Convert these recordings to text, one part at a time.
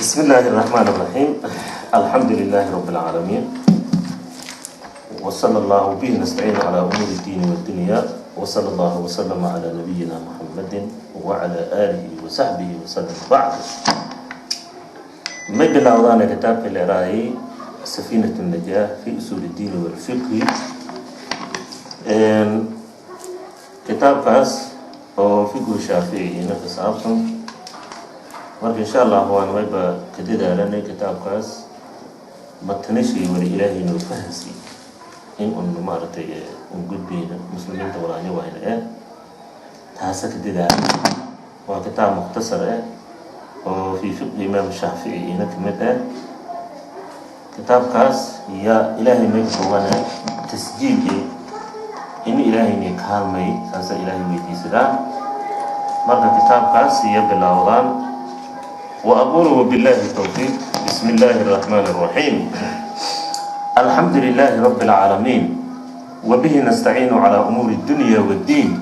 بسم الله الرحمن الرحيم، الحمد لله رب العالمين، وصلى الله به نستعين على أمور الدين والدنيا، وصلى الله وسلم على نبينا محمد وعلى آله وصحبه وسلم. بعد ما bilowdaana kitaabka leeraayay سفينة النجاة في أصول الدين والفقه. Kitaabkaas oo fiqhu shaaficiyina ka saabsan. Marka insha Allah waan wayba ka dadaalanay kitaabkaas matnashii wali Ilaahay noo fahansiiy in un maaragtay un gudbayna muslimiinta walaanyo wayna taasa ka dadaala. Waa kitaab mukhtasar oo fii fiqhi imaam Shaafici ina kamid kitaabkaas. Yaa Ilaahay may ka tasjiil in Ilaahayna kaalmay, saasa Ilaahay weydiisadaan. Marka kitaabkaas iyo bilowdaan. وأقول وبالله التوفيق. بسم الله الرحمن الرحيم، الحمد لله رب العالمين، وبه نستعين على أمور الدنيا والدين،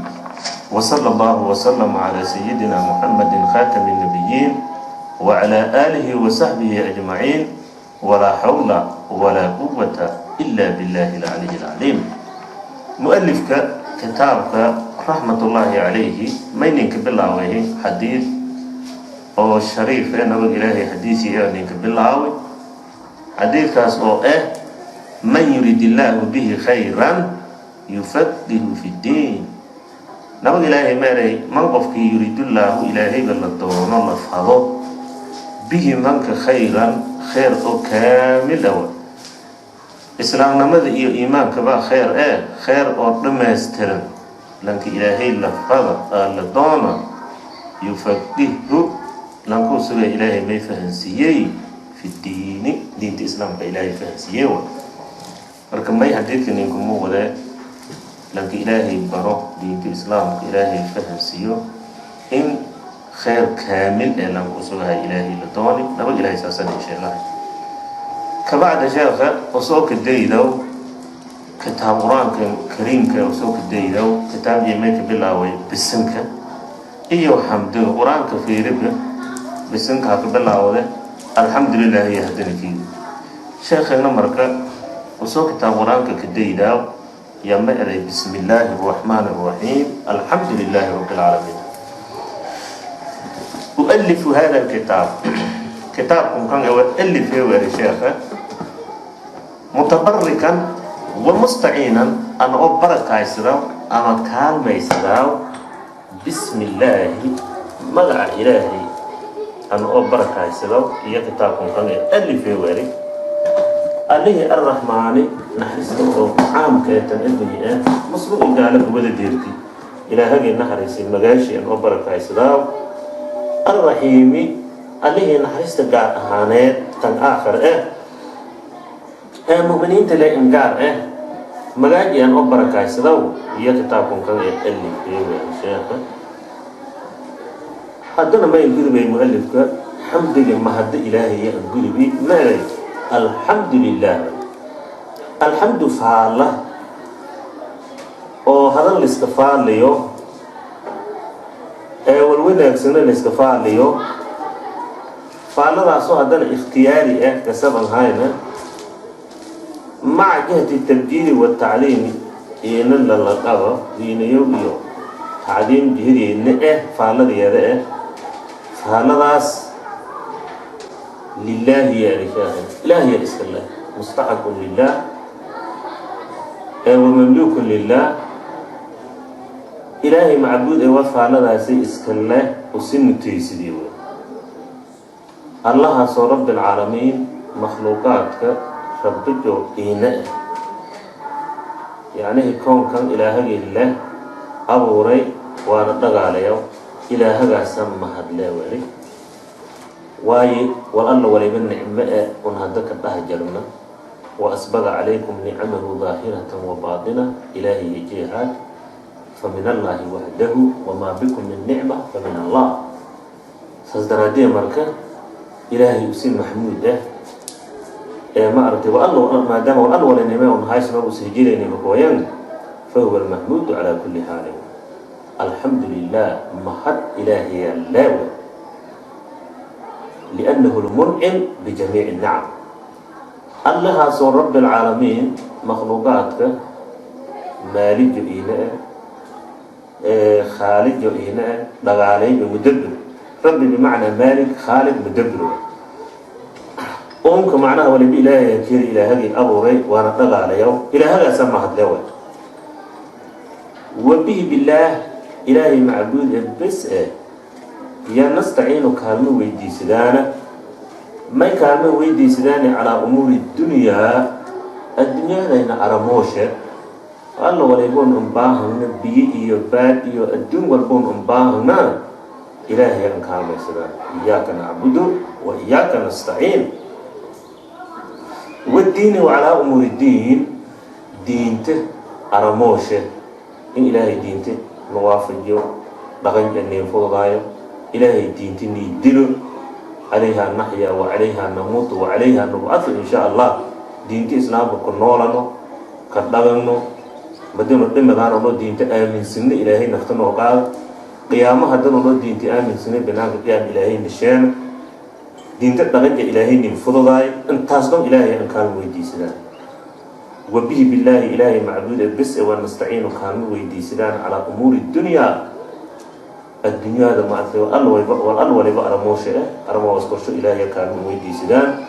وصلى الله وسلم على سيدنا محمد خاتم النبيين وعلى آله وصحبه أجمعين، ولا حول ولا قوة إلا بالله العلي العظيم. مؤلفك كتابك رحمة الله عليه mayninka bilaaway xadiid oo shariif nabag Ilaahay xadiisii ee ninka bilaaway, xadiidkaas oo من يرد الله به خيرا يفقهه في الدين. Nabag Ilaahay meeray: man qofkii يرد الله Ilaahayba la doono, la fado, به manka خيرا khayr oo kaamil awa, islaamnimada iyo iimaankaba khayr khayr oo dhammaystiran lanka Ilaahay lafada la doona, يفقهه lankuu suga Ilaahay may fahansiiyey, في الدين diinta Islaamka Ilaahay fahansiiyey wa. Marka may xadiidka ninku muuqdee lanka Ilaahay baro diinta Islaamka, Ilaahay fahansiiyo in khayr kaamil ee lanku sugahay Ilaahay la dooni. Nabag Ilahay saasaan sheegahay. Kabacda sheekha usoo kadaydow kitaab Qur-aanka Kariimka, usoo kadaydow kitaab iyo may ka bilaaway bisinka iyo xamdiga. Qur-aanka fiiriba, bisinka ha ka bilaawde, alxamdulilah iyo haddana kiidi sheekhayna. Marka usoo kitaab Qur-aanka kadaydaa yaa ma eray: بسم الله الرحمن الرحيم، الحمد لله رب العالمين. أؤلف هذا الكتاب kitaabkan kan alifee weeray sheekha متبركا ومستعينا ana oo barakaysadaa ama kaalmaysadaa بسم الله magaca Ilaahay ana oo barakaysado iyo kitaabkan kan alifee weeray allihii الرحمن naxariista oo caamka ee tan addunya muslim iyo gaalaba wada deertay, Ilaahagii naxariisay magaashii an oo barakaysadaa, الرحيم allihii naxariista gaar ahaaneed tan aakhir ee mu'miniinta le in gaar magaaji aan oo barakaysadaw iyo kitaabkan kan ee alifee weeray sheekha. Haddana ma gudubay mualifka xamdiga mahadda Ilaahay aan gudubi maray: الحمد لله. الحمد faalla oo hadal layska faalayo ee walwanaagsana layska faalayo, faalladaasoo haddana ikhtiyaari kasaban hayna مع جهة التبجيل والتعظيم iyna lala qabo diinayow iyo tacdiim jihadeedna faalladeeda faalladaas لله yaari sheekh Ilaahiya iska leh, مستحق لله ومملوك لله. Ilaahay macbuud ee waa faalladaasi iska leh usi mutaysidii wey Allahaasoo رب العالمين makhluuqaadka rabbijo iina yacnihii koonkan Ilaahagii leh abuuray waana dhagaalayo, Ilaahagaasa mahadle weli waaye wal alla waliba nicmo un hadda ka dhah jarna وأسبغ عليكم نعمه ظاهرة وباطنة. Ilaahay jeehaad فمن الله وحده وما بكم من نعمة فمن الله. Saas daraadee marka Ilaahay usi maxmuud ee ma aragtay wa alla maadaama wal alla wala nicme un haysno usa hijirayna makooyan فهو المحمود على كل حال. الحمد لله mahad Ilaahayaa leewe. Liannahu lmuncim bijamiici nicam, Allahaasoo Rabbi alcaalamiin, makhluuqaadka maalijo iina eh, khaalijo iina eh, dhagaaleyba, mudabbir. Rabbi bimacnaa maalik, khaaliq, mudabbir. Uunka macnaha waliba Ilaahay hakeeri, Ilaahagii abuuray waana dhagaalayaw, Ilaahagaasa mahadle way. Wa bihi, billaah, Ilaahay macbuud ee bes eh yaa nastaciinu, kaalmo weydiisadaana. May kaalmo weydiisadaani? Calaa umuuri dunyaa, adduunyadayna aramooshe. Alla waliboon unbaahagna, biyo iyo baad iyo adduun walboon unbaahagnaa, Ilaahay aan kaalmaysadaan. Iyaaka nacbudu wa iyaaka nastaciin. Wadiini, wa calaa umuuri diin, diinta aramooshe, in Ilaahay diinta na waafajiyo, dhaqanka niin fududaayo, Ilaahay diinta nii dilo. Calayhaa naxya wa calayhaa namuutu wa calayhaa nubcatu, in shaa Allah. Diinta Islaamka ku noolano, ka dhaqanno, madinu dhimadaan onoo diinta aaminsinno, Ilaahay nafta noo qaado. Qiyaamo haddan onoo diinta aaminsinno, banaanka qiyaam Ilaahay nisheena, diinta dhaqanka Ilaahay nin fududaayo. Intaas dhan Ilaahay aan kaalmo weydiisadaan. Wa bihi, billaahi, Ilaahay macbuud ee bes e waa nastaciinu, kaalmo weydiisadaan calaa umuuri dunyaa, adduunyada maaragtay al waliba aramoosha eh, aramoos korsho Ilaahay kaalmo weydiisadaan.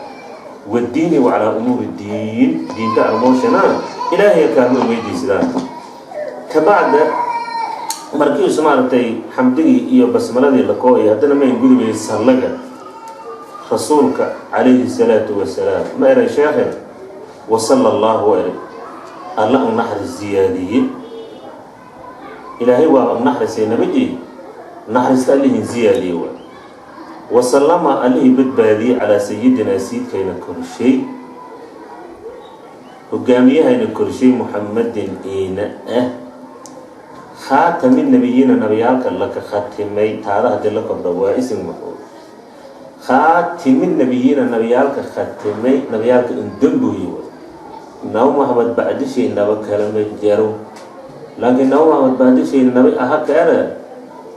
Wadiini, wa calaa umuuri diin, diinta aramooshana Ilaahay kaalmo weydiisadaan. Kabacda markiisu maaragtay xamdigii iyo basmaladii la kooyay, haddana mayn gudubay sallaga Rasuulka calayhi salaatu wasalaam. Ma eray sheekhe? Wasala Allahu eray, Alla an naxris ziyaadiye. Ilaahay waa an naxrisay nabadii, naxariista Allihin ziyaadiye waay. Wasalama, Allihii badbaadiyey, calaa sayidinaa, siidkayna korshay, hogaamiyahayna korshay, Muxamadin iina ah, khaatami nebiyiina, nabiyaalka laka khatimay. Taada haddii la kordho waa isim mafcuul. Khaatimi nebiyiina, nabiyaalka khatimay, nabiyaalka indamboyi way. Nabi Moxamed bacdishay naba kalama jaro, laakiin Nabi Moxamed bacdishay nabi aha kaere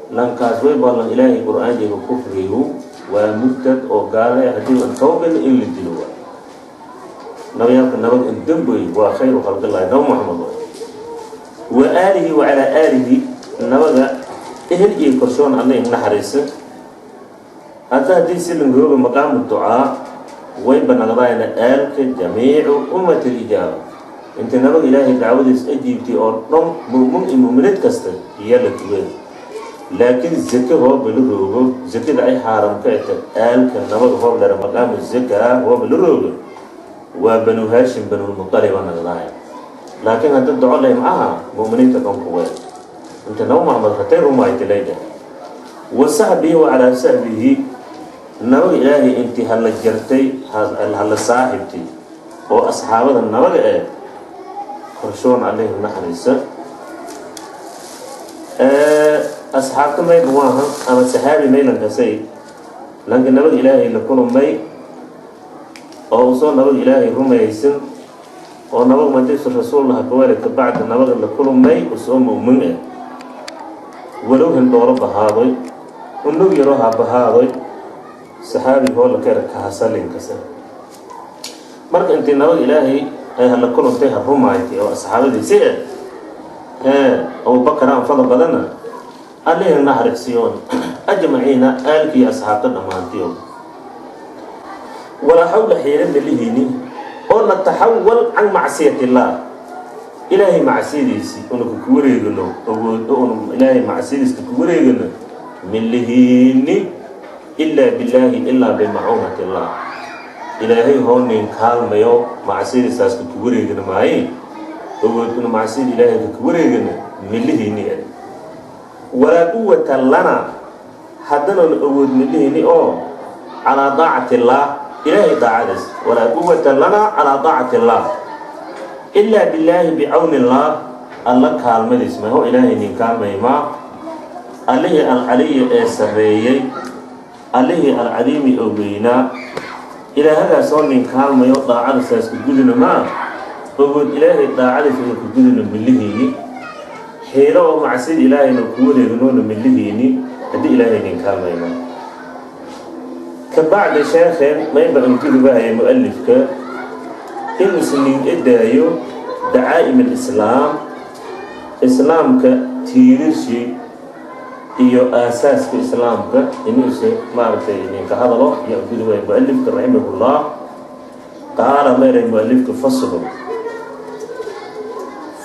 lankaas way ballan Ilaahay Qur-aanjiga kufrigu waa murtad oo gaale, haddii an tawbin in la dilo waay. Nabiyaalka nabad indamboy waa khayru khalqillahi Nabi Moxamed waay. Wa aalihi, wa calaa aalihi, nabaga ehel iyo korshoon Alla naxariisa. Hadda haddii silan rooga maqaamu ducaa way banaqdayna aalka jamiicu ummati lijaaba, inta nabaga Ilaahay dacwadiis ajiibtay oo dhan, mu'min iyo mu'minad kasta iyo la tugeed. Laakiin zake hooba la roogo, zakada ay xaaram ka eta aalka nabaga hoob lera maqaamu zakaa hooba la roogo, waa Banu Haashim, Banulmuطaliba naqdaaya. Laakiin hadda doco leh ma aha, mu'miniinta dhan kuwee inta Nabi Maxamed hatay rumaaytilayda. Wa saxbihi, wa calaa saxbihi, nabaga Ilaahay intii hala jartay, hala saaxibtay oo asxaabada nabaga eh korshoon Allihi naxariisa. Asxaabta mayba waaha ama saxaabi maylankasay lanka nabaga Ilaahay la kulmay oo usoo nabaga Ilaahay rumaysan oo nabaga madiisu rasuul laha kawale kabacda nabaga la kulmay usoo mu'min ah, walow hindhoolo bahaadoy, unug yaro ha bahaadoy, saxaabi hoo la kera kahasalinkase. Marka intii nabaga Ilaahay ay hala kulantay ha rumaaytay oo asxaabadiisi eh ee Abubakar aan fadl badanna, Allihi naxariisiyoon ajmaciina, aalkii asxaabta dhammaantiyo. Walaa xawla, xiila malihiini oo nataxawal can macsiyat illaah, Ilaahay macsiyadiisii una ku wareegano, awood una Ilaahay macsiyadiisa ku wareegano milihiini, ilaa billaahi, ilaa bimacuunati illah. Ilaahay hoonin kaalmayo macsiyadiisaas ku wareegana maaye, awood una macsiyada Ilaahay ku wareegano milihiini. Walaa quwata lana, haddana awood milihiini oo calaa daacati illaah, Ilaahay daacadiis. Walaa quwata lana calaa daacati illaah ilaa billaahi, bicawni illaah, Alla kaalmadiis maho. Ilaahay nin kaalmaymaa, Allihii Alcaliyi ee sarreeyey, Allihii Alcadiimi oo weynaa, Ilaahagaasoo nin kaalmayo daacada saas ku gudina maa, ogood Ilaahay daacadiis una ku gudino milihiini, xiilo oo macsida Ilaahayna ku wareegnoona milihiini haddii Ilaahay nin kaalmaymaa. Kabacdi sheekheen mayba ingudubahaya mualifka inuusan nin edaayo dacaa'im alislaam, islaamka tiirishii iyo aasaaska islaamka, inuusa maaragtay ninka hadalo iyo gudubaya mualifka raximahullah. Qaala, meeray mualifka: faslu.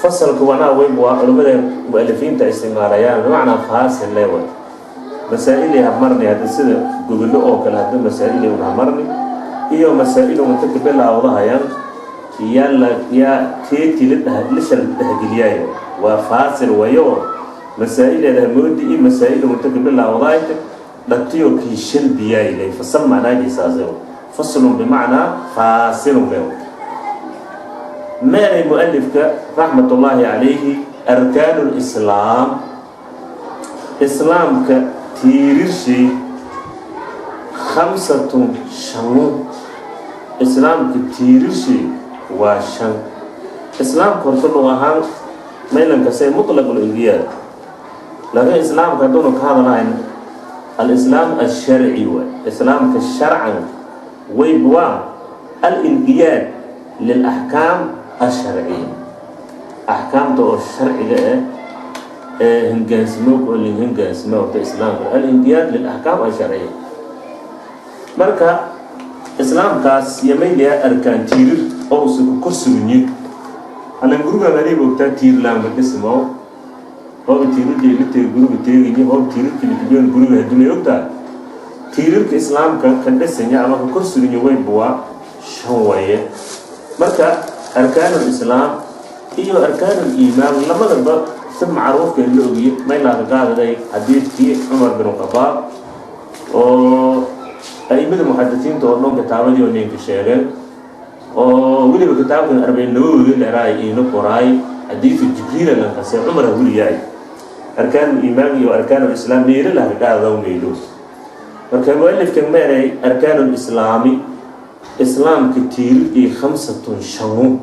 Fasalka wanaa weyn waa culimmada mualifiinta isticmaalayaan, bimacnaa faasil le way masaa-ili hamarni. Hadda sida gobollo oo kale, hadda masaa-ili un hamarni iyo masaa-il unta ka bilaawdahayaan yaa la yaa teeti la dhah lishal dhehgeliyaayo, waa faasil wayo. Masaa-ileeda hamoodi iyo masaa-il unta ka bilaawdaayta dhatiyo kii shalbiyaay lay fasal macnaajiisaase. Faslun bimacnaa faasilun lew. Meeray mualifka raxmatullaahi calayhi: arkaanu lislaam, islaamka tiirishii, khamsatun, shanu. Islaamka tiirishii waa shan. Islaamka horta luq ahaan maylankasee mutlaq linqiyaad, laakiin islaamka hadduunu ka hadlahayn alislaam alsharci waay. Islaamka sharcan wayb waa alinqiyaad lilaxkaam alsharciya, axkaamta oo sharciga ah ee hingaansimoka oo lihingaansimo horta islaamka alinqiyaad lilaxkaam alsharciya. Marka islaamkaas yamayliya arkaan, tiirir oo usa ku korsugunye. Halan gurigaan adiga ogtaa tiirlaanka dhismo, hooba tiirirkii la teegi guriga teegaye, hooba tiirirkii lakabiyan guriga hadumay ogtaa. Tiirirka islaamka ka dhisanya ama ka korsugunye wayba waa shan waye. Marka arkaanul islaam iyo arkaanul iimaan lamadaba si macruufka la ogiye maylaaka qaadaday xadiidkii Cumar bin Khadaab oo aimada muxadisiinta oo dhan kitaabadii oo ninka sheegeen, oo weliba kitaabkan Arbaciin Nawowiga dheeraay iina qoraay, xadiidu Jibriila lankase Cumar hawliyaay. Arkaanul iimaan iyo arkaanul islaam meelo laha qaadaw meelo. Marka mualifkan meeray: arkaanul islaami, islaamka tiirirkii, khamsatun, shanu.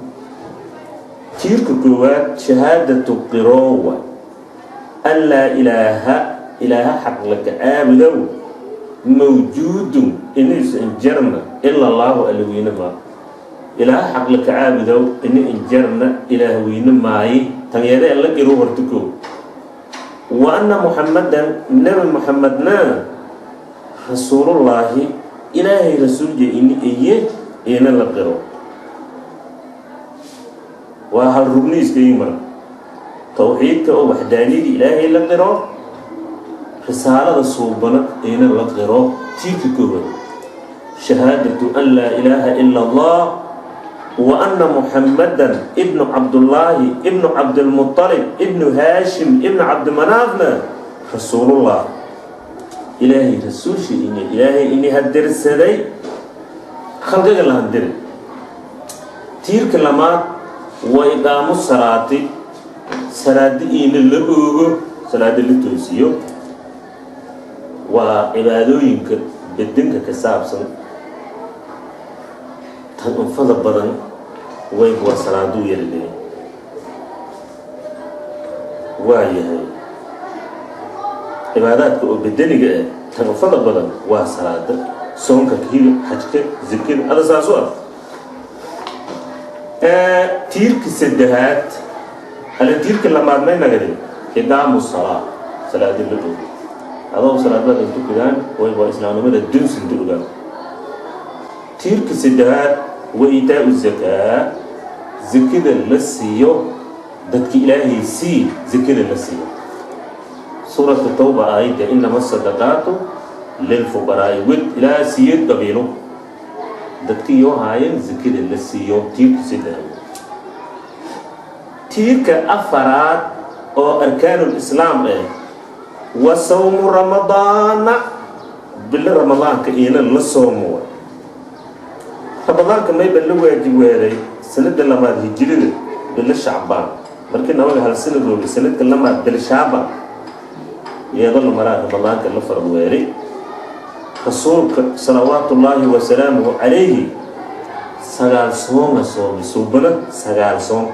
Tiirka koowaad shahaadatu qirowa an laa ilaaha, ilaaha xaq laka caabudow, mawjuudun, inuusa injarna, ila allaahu, alweyne maa. Ilaaha xaq laka caabudow ini injarna, ilaah weyne maayi. Tanyeedee la qiro horta koo. Wa anna Muxamadan, Nebi Muxamedna, rasuulullaahi, ilaahay rasuulja ini iye ina la qiro. Waa hal rugniiska ii mara towxiidka oo waxdaaniyada ilaahay la qiro, risaalada suubana ina la qiro. Tiirka koowaad shahaadatu an laa ilaaha ila allah wa anna Muxamadan ibnu Cabdullaahi ibnu Cabdilmuطalib ibnu Haashim ibnu Cabdimanaafna rasuulullah, ilaahay rasuulshi ini ilaahay ini hadirsaday, khalqiga la handiri. Tiirka lamaad wa iqaamu salaati, salaadi iina la oogo, salaada la toosiyo. Waa cibaadooyinka bedinka ka saabsan tan unfada badan wayb waa salaaduu yaraleey waa yahay. Cibaadaadka oo bedeniga ah tan unfada badan waa salaada, soonka, kiiga, xajka, zakada, ada saas u ah. Tiirka saddexaad ala tiirka lamaad may nagadi iqaamu salaa, salaadi la oogo. Adoo salaadada tukadaan way waa islaamnimada dunsinta ogaan. Tiirka saddexaad wa iitaau zakaa, zakada la siiyo dadka ilaahay sii, zakada la siiyo. Suuratu Tawba aayadda inama asadaqaatu lilfuqaraa'i, wed ilaa siyeed qabiilo dadkii yoo haayeen zakada la siiyo. Tiirka saddexaad. Tiirka afaraad oo arkaanul islaam ah wa sawmu Ramadaana, bilo Ramadaanka iina la soomo. Ramadaanka mayba la waajib weelay sanada labaad hijirida, bilo Shacbaan, markii nabaga hal sana roogay, sanadka lamaad bil Shaabaan iyadoo la maraa Ramadaanka la farad weelay. Rasuulka salawaatullaahi wasalaamuhu calayhi 9 sooma soomay suubana, 9 soom,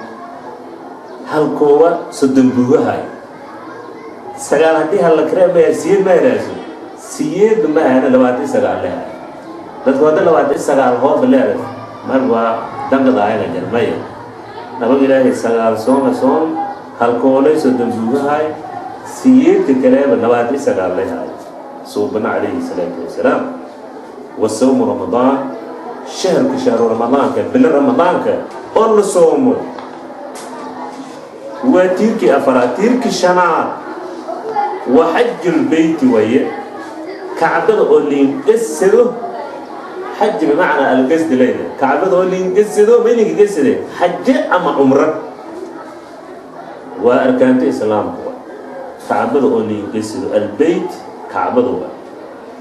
halkooba 30 buugahay 9 haddii halla karee maya siyeed ma helaaso, siyeedba ma ahana, 29 lehay. Dadku hadda 29 hooba leeday mar waa dangadaayana jarmaya. Nabag Ilaahay sagaal sooma soon halkoolay 30 buugahay, siyeedka kaleeba 29 lehaay Suubana calayhi salaatu wasalaam. Wasawmu Ramadaan, shahrka shahru Ramadaanka, bilo Ramadaanka oo la soomo, waa tiirkii afaraad. Tiirkii shanaad wa xajulbeyti waye, Kacbada oo liingesado. Xaji bimacnaa algasdi leyda, Kacbada oo liingesado. Maylinka gesade xaje ama cumro, waa arkaanta Islaamka. Wa Kacbada oo liingesado, albeyt Kacbada waa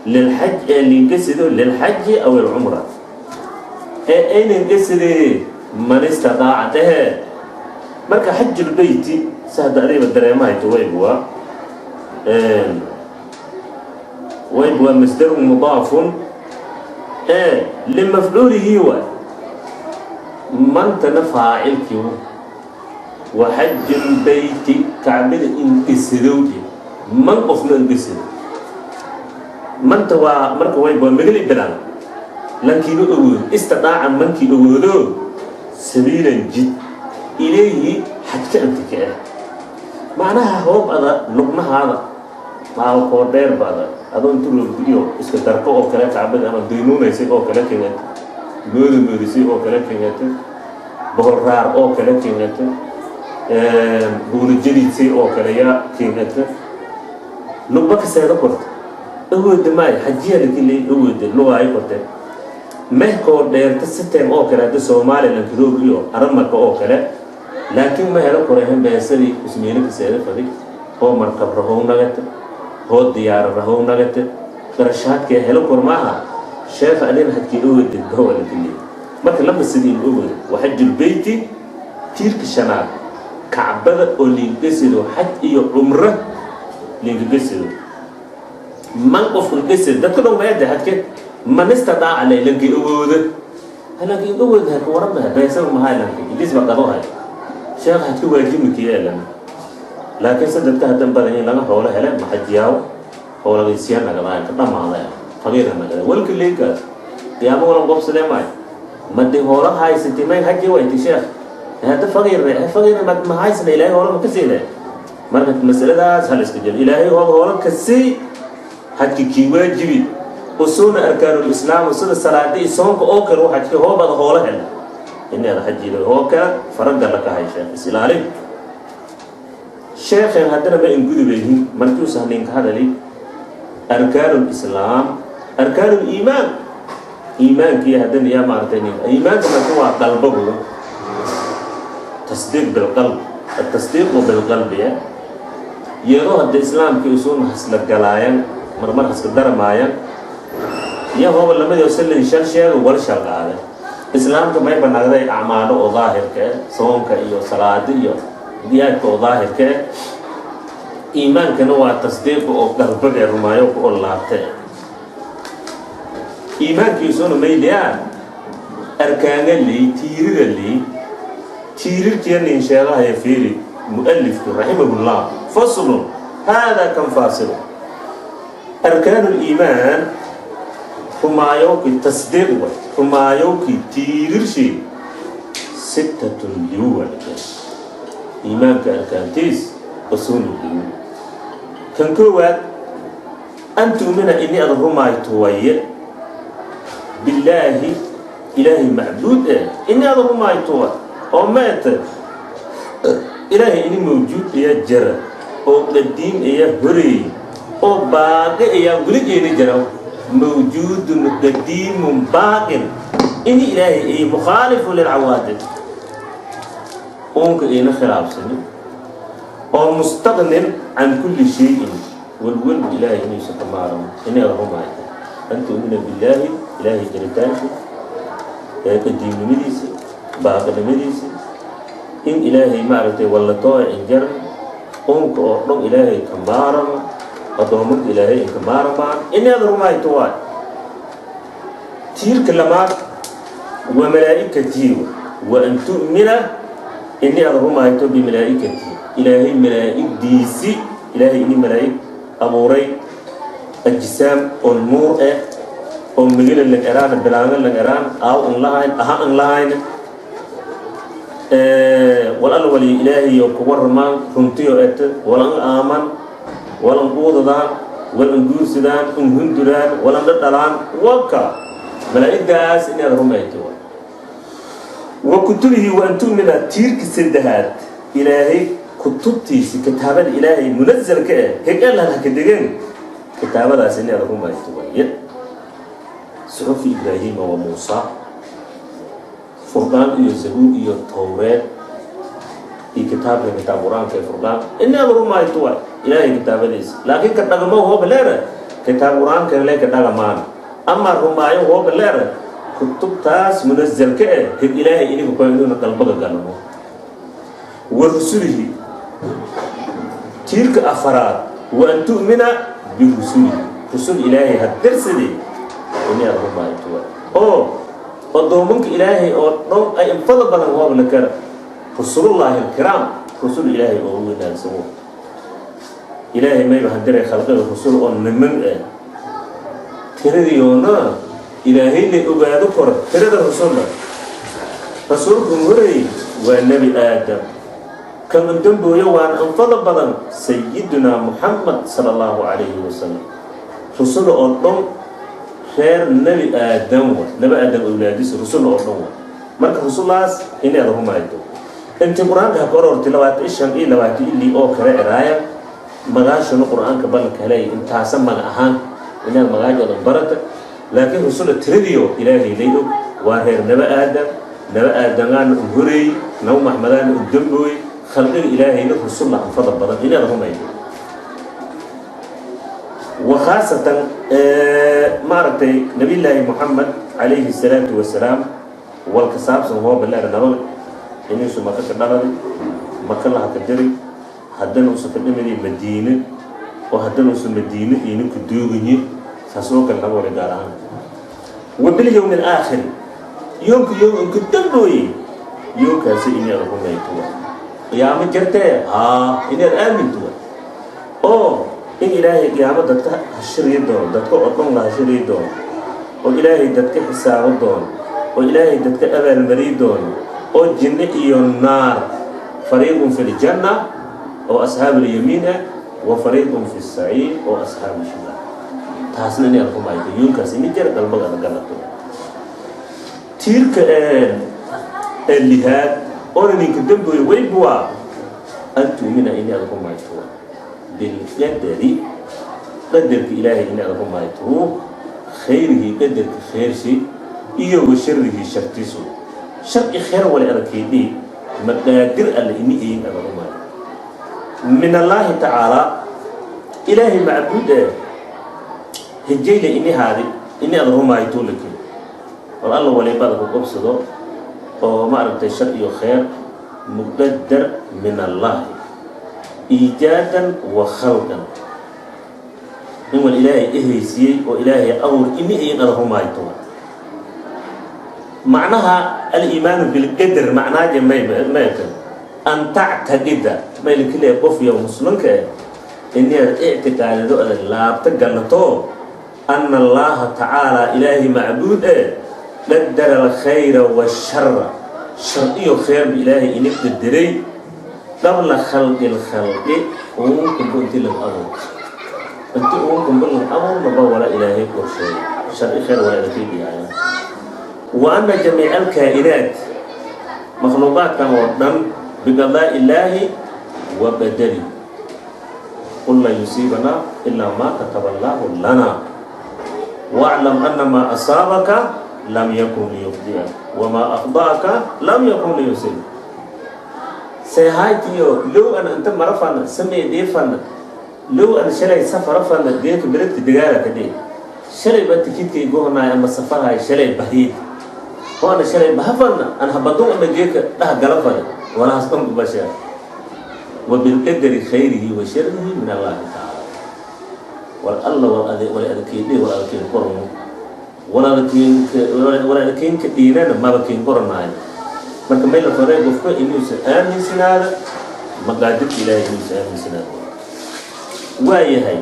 lilxaj ee liingesado, lilxaji aw ilcumra ee aynan gesadee man istadaaca dhehe. Marka xajulbeyti si hadda adiba dareemahayto, wayb waa masdarun mudaafun ee limafcuulihi, waay mantana faacilkii. Wa xajulbeyti, Kacbada ingesadowje, man qofna ingesado manta waa. Marka wayb waa magali bilaan lankiiba ogood, istidaaca mankii ogoodo, sabiilan jid, ilayhi xajka inta ka ah. Macnaha hoob ada lugnahaada maalkoo dheer baada adoo inta roogdiyo iska darko oo kale Kacbada ama daynuunaysay oo kale keengata, mooda moodisay oo kale keengata, boholraar oo kale keengata, buulajadiidsay oo kale yaa keengata, lugba kaseeda korta awooda maay xajiya lakiley awooda lugaayo korte mehkoo dheerta siteen oo kale hadda Somaliland roog iyo Aramarka oo kale. Laakiin ma helo korehan beesadii ismiilo kaseeda fadi, hoo markab rahow nagata, hoo diyaaro rahow nagata, qarashaadkee helo kor maaha. Sheekha adina xajkii awoodid bawa lakiley. Marka lama sidiin ogood wa xajulbeyti tiirka shanaad, Kacbada oo liingasido xaj iyo cumro liingagasido, man qofka gasid dadka dhan maade xajke man istadaaca lay lankii awooda, lankii awooda ka waran beesada mahay lanki idis ba qado hay. Sheekh xajka waajibkiya lan, laakiin se dadka haddan badan in laga xoolo hele maxajiyaaw xoolagaysiya nagadaay ka dhamaaday faqiira nagada walka leekaas qiyaamo walan qobsadee maay madi hoola haysati may haji wayti. Sheekh hadda faqiirne faqiirne ma haysna, Ilaahay hoola ma ka siine. Marka masaladaas hal iska jiro, Ilaahay hoola hoola ka sii xajki kii waajibi usuuna arkaanulislaam sida salaada iyo soonka oo kale u xajka hoobada hoola hel inaada xajiida oo kale faragala ka hay. Sheekh is ilaalin. Sheekhen haddana ma ingudubayhin markiusa ninka hadali arkaanulislaam, arkaanuliimaan, iimaankii haddana yaa maaragtay nin iimaanka marka waa qalbagu, tasdiiq bilqalb, atasdiiqu bilqalbi. Iyadoo hadda islaamkii usuuna hasla galaayan, marmar haska darmaayan iyo hooba lamadii salin shal sheego wal shal qaade. Islaamka may banaagday acmaalo oo daahirka eh, soonka iyo salaada iyo diyaadka oo daahirka eh. Iimaankana waa tasdiiqa oo qalbiga rumaayo oo laabte. Iimaankiisuna mayliyaa arkaanga ley, tiirira ley, tiirirkiya nin sheegahaya. Fiiri mualifku raximahullah: faslun hada kan faasilu. Arkaan liimaan, rumaayowkii tasdiiq way, rumaayowkii tiirirshay sittatun liwa. Iimaanka arkaantiis usuunu liwu. Kan koowaad an tu'mina ini ad rumaayto waye, billaahi, Ilaahay macbuud eh ini ad rumaayto wa oo meete Ilaahay ini mawjuud iya jara oo qadiim iya horeey oo baaqi ayaa weligeena jira, mawjuudun qadiimun baaqin ini Ilaahay ay mukhaalifu lilcawaadid, uunka ayna khilaafsanin, oo mustaqnin can kulli shayin, walwalba Ilaahay inuusan ka maaramo ini ad rumaayto. An tu'mina billaahi, Ilaahay jiritaanka ee qadiimnimadiisa, baaqinimadiisa, in Ilaahay maaragtay wallatoo injar uunka oo dhan Ilaahay ka maaramo, addoomanka Ilaahay inka maaramaan inaad rumayto waay. Tiirka lamaad wa malaa'ikatihi, wa an tu'mina ini aad rumayto bimalaa'ikatihi, Ilaahay malaa'igdiisi, Ilaahay ini malaa'ig abuuray, ajsaam oo nuur ah. Oo migila lang eraan, bilaanga lang eraan, aaw an lahayn, aha an lahayn, wal alla wali Ilaahiyo ku warramaan runtiyo ete, walan aaman, walan quudadaan, walan guursadaan, un hunduraan, walan dhadhalaan, waka malaa'igdaas inaad rumayto. Wa kutubihi, wa an tu'mina, tiirka saddexaad, Ilaahay kutubtiisi, kitaabada Ilaahay munazalka eh, heg Allah haka degeen, kitaabadaas inaad rumayto waaye. Suxufi Ibraahima wa Muusa, Furqaan iyo Zabuur iyo Towreed iyo kitaabka, kitaab Qur-aanka ee Furqaan, inaad rumayto waay Ilaahay kitaabadiisa. Laakiin ka dhagamo hooba leera, kitaab Qur-aanka le ka dhagamaan ama rumaayo hooba leera, kutubtaas munazalka eh, heg Ilaahay iniga ko inuuna qalbaga galno. Wa rusulihi, tiirka afaraad, wa an tu'mina birusulihi, rusul Ilaahay hadarsadee inaad rumayto waay, oo addoomanka Ilaahay oo dhan ay infada badan waaba la kara rusulullaahi alkiraam, rusul Ilaahay oo u wanaagsan. Wo Ilaahay mayba hadiray khalqiga rusul oo niman ah, tiradiyoona Ilaahay la ogaado karo tirada rusulna. Rasuulku horeeyey waa Nebi Aadam, kan udambooyo waana anfada badan Sayidunaa Muxamed sala Allahu calayhi wasalam. Rusula oo dhan reer Nebi Aadam wa Nebi Aadam awlaadiisa, rusula oo dhan wa. Marka rusulaas inaad rumayto, intii Qur-aanka haka orortay 25 iyo 22 oo kale eraaya, magaashuna Qur-aanka ballanka helay, intaasa maga ahaan inaad magaajoodan barata. Laakiin rusula tiradiyo Ilaahay lay og, waa reer Naba Aadam. Naba Aadamaana u horeeyey, Naba Maxmadaana u dambooyey. Khalqiga Ilaahayna rusulla anfada badan inaad rumaydo, wa khaasatan maaragtay Nabiyllaahi Moxamed calayhi salaatu wasalaam, walka saabsan hooba leer nabaga inuusu Maka ka dhaladay, Maka laha ka diray, haddana uusa ka dhimadi Madiine, oo haddana uusa Madiine ininku duuganyi, saas oo kale naba wale gaar ahaan. Wa bilyowmi alaakhir, yoomka yoomka dambooye, yoomkaasi inaad rumayto. Wa qiyaamo jirtee haa, inaad aaminto oo in Ilaahay qiyaamo dadka hashiriyi doono, dadka oo dhan la hashiriyi doono, oo Ilaahay dadka xisaabo doono, oo Ilaahay dadka abaalmariyi doono, oo jinno iyo naar, fariiqun fi ljanna oo asxaab alyamiin ah, wa fariiqun fi saciir oo asxaabu shimaal. Taasna inaad rumayto, yoonkaas ini jira dalbaga galato. Tiirka ee lihaad oona ninka damboye waybuwa an tuumina, inaad rumayto bilqadari, qadarka Ilaahay inaad rumayto, khayrihi, qadarka khayrsi, iyo wa sharihi, shartiisu, sharci khayr wale adagkaydhi maqaadir Alle ini ayin ada rumayo, min Allaahi tacaalaa, Ilaahay macbuud ee hijayle ini haadi ini ada rumayto laki wal Alla walibada ku qabsado oo maaragtay shar iyo khayr muqadar min Allahi iijaadan wa khalqan, in wal Ilaahay ehaysiiyey oo Ilaahay abuur ini ayin ada rumayto. Macnaha aliimaanu bilqadar macnaaje may mayta an tactaqida maylakile qof iyo muslimka eh inaad ictiqaadido, adag laabta galato, ana Allaha tacaalaa, Ilaahay macbuud eh, qadara alkhayra waashara, shar iyo khayrba Ilaahay ini qadaray, qabla khalqi lkhalqi, uunkunba inti laga abuur, inti uunkunba laga abuurnaba wala Ilaahay qorsheeyay sharci khayr wala idinka. Wa ana jamiica alkaa'inaat, makhluuqaadkan oo dhan, biqadaa'i illaahi wa qadari, qul lan yusiibanaa ilaa maa kataba Allaahu lana, waclam ana maa asaabaka lam yakun liyukhdi'ak wamaa akhda'aka lam yakun liyusibak. Seehaytiyo low ana inta marafana samee dheefana, low ana shalay safarafana, geeka beledka degaala ka dheh, shalay baa tikidkay gohnaay ama safarhay, shalay bahiid oo ana shalay bahafana an habadun ama geeka dhah galafana walahaas dhan bashaa. Wa bilqadari khayrihi wa sharihi min Allahi tacaala, wal Alla wal adkeydhe, wal adkeyn qormo, wal adkeynka dhiinana maba keen qoranaayo. Marka may la faray qofka inuusan aaminsanaada maqaadirta Ilaahay, inuusan aaminsanaada waa yahay.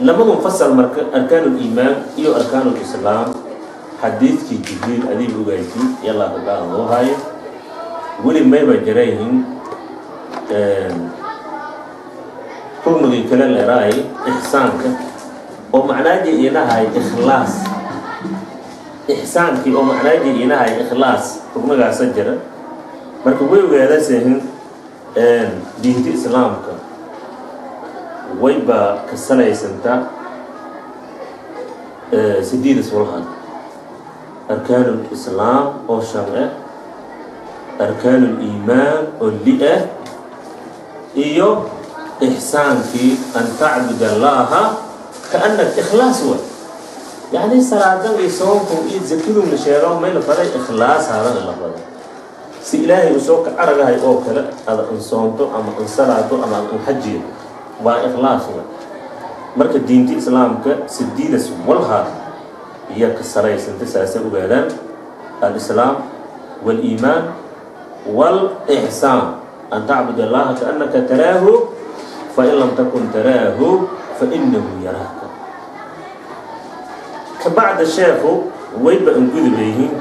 Lamadun fasal marka, arkaan liimaan iyo arkaan lislaam, xadiidkii Jibriil adiib ogayti yallaa kagaada loo haayo. Weli mayba jarayihin ruknigii kale leeraay, ixsaanka oo macnaaji inahay ikhlaas, ixsaankii oo macnaaji inahay ikhlaas, ruknigaasa jira. Marka way ogaadasehin diinta Islaamka wayba ka salaysantaa sideedas walhaad: arkaan lislaam oo shan ah, arkaan liimaan oo li ah, iyo ixsaankii an tacbud Allaha kaannak, ikhlaas way. Yacni salaadan iyo soonku iyo zakadun la sheego, may la faray? Ikhlaas haadan la faray, si Ilaahay uu soo ka aragahay oo kale ada insoonto ama insalaado ama inxajiyo, waa ikhlaas way. Marka diinta Islaamka sidiidas walhaad iyo ka salaysanta, saasay ogaadaan: alislaam wاliimaan wاlإxsaan, an tacbud Allaha kaannaka taraahu, fain lam takun taraahu fainahu yaraaka. Kabacda sheekhu wayba angudubayhiin,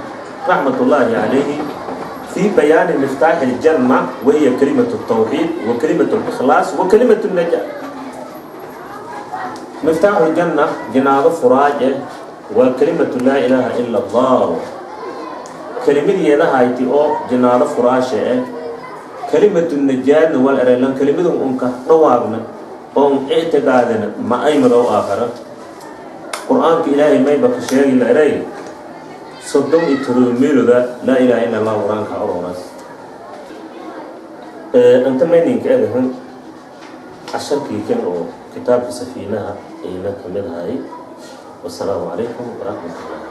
raxmat ullaahi calayhi, fi bayaani miftaaxi اljanna, wahiya kalimat الtawxiid wa kalimat اlikhlaas wa kalimat الnajaa. Miftaaxu ljanna, jinaado furaaje, waa kalimatu laa ilaaha ila Allah. Kelimadeeda hayti oo jinaado furaashe eh. Kalimatu najaadna wal erelan, kelimadu unka dhawaaqna oo un ictiqaadina ma aymadow aakhara. Qur-aanka Ilaahay mayba ka sheegi la eray 37 meeloda laa ilaaha ila Allah qur-aanka orooras. Inta mayninka edahan casharkii kan oo kitaabka Safiinaha ayna ka mid ahay. Wasalaamu calaykum waraxmat ullahi.